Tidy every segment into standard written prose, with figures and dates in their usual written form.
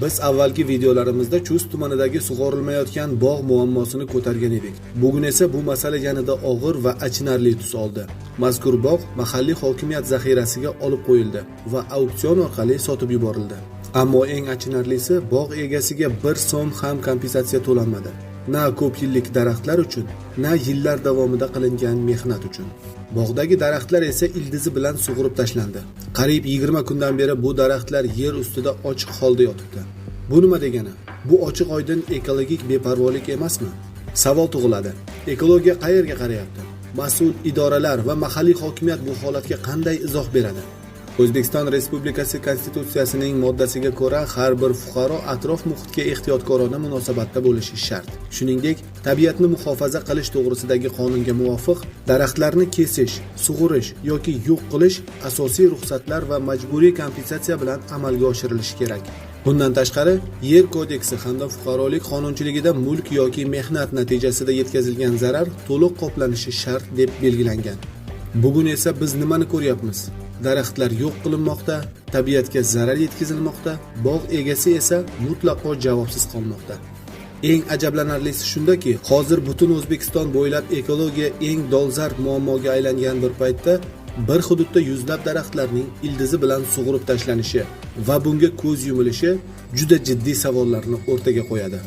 Biz avvalgi videolarimizda Chust tumanidagi sug'orilmayotgan bog' muammosini ko'targan edik. Bugun esa bu masala yanada og'ir va achinarli tus oldi. Mazkur bog' mahalliy hokimiyat zaxirasiga olib qo'yildi va auksion orqali sotib yuborildi. Ammo eng achinarlisi, bog' egasiga bir so'm ham kompensatsiya to'lanmadi. Na ko'p yillik daraxtlar uchun, na yillar davomida qilingan mehnat uchun. Bog'dagi daraxtlar esa ildizi bilan sug'urib tashlandi. Qariyb 20 kundan beri bu daraxtlar yer ustida ochiq holda yotibdi. Bu nima degani? Bu ochiq oydin ekologik beparvolik emasmi? Savol tug'iladi. Ekologiya qayerga qarayapti? Mas'ul idoralar va mahalliy hokimiyat bu holatga qanday izoh beradi? O'zbekiston Respublikasi Konstitutsiyasining moddasiga ko'ra, har bir fuqaro atrof muhitga ehtiyotkorona munosabatda bo'lishi shart. Shuningdek, tabiatni muhofaza qilish to'g'risidagi qonunga muvofiq, daraxtlarni kesish, sug'urish yoki yo'q qilish asosiy ruxsatlar va majburiy kompensatsiya bilan amalga oshirilishi kerak. Bundan tashqari, Yer kodeksi hamda fuqarolik qonunchiligida mulk yoki mehnat natijasida yetkazilgan zarar to'liq qoplanishi shart deb belgilangan. Bugun esa biz nimani ko'ryapmiz? Daraxtlar yo'q qilinmoqda, tabiatga zarar yetkazilmoqda, bog' egasi esa mutlaqo javobsiz qolmoqda. Eng ajablanarlisi shundaki, hozir butun O'zbekiston bo'ylab ekologiya eng dolzarb muammoga aylangan bir paytda bir hududda yuzlab daraxtlarning ildizi bilan sug'urib tashlanishi va bunga ko'z yumilishi juda jiddiy savollarni o'rtaga qo'yadi.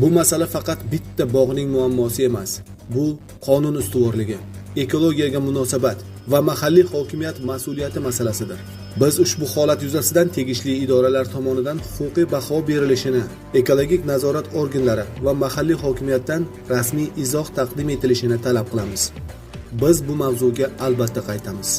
Bu masala faqat bitta bog'ning muammosi emas. Bu qonun ustuvorligi, ekologiyaga munosabat va mahalliy hokimiyat mas'uliyati masalasidir. Biz ushbu holat yuzasidan tegishli idoralar tomonidan huquqiy baho berilishini, ekologik nazorat organlari va mahalliy hokimiyatdan rasmiy izoh taqdim etilishini talab qilamiz. Biz bu mavzuga albatta qaytamiz.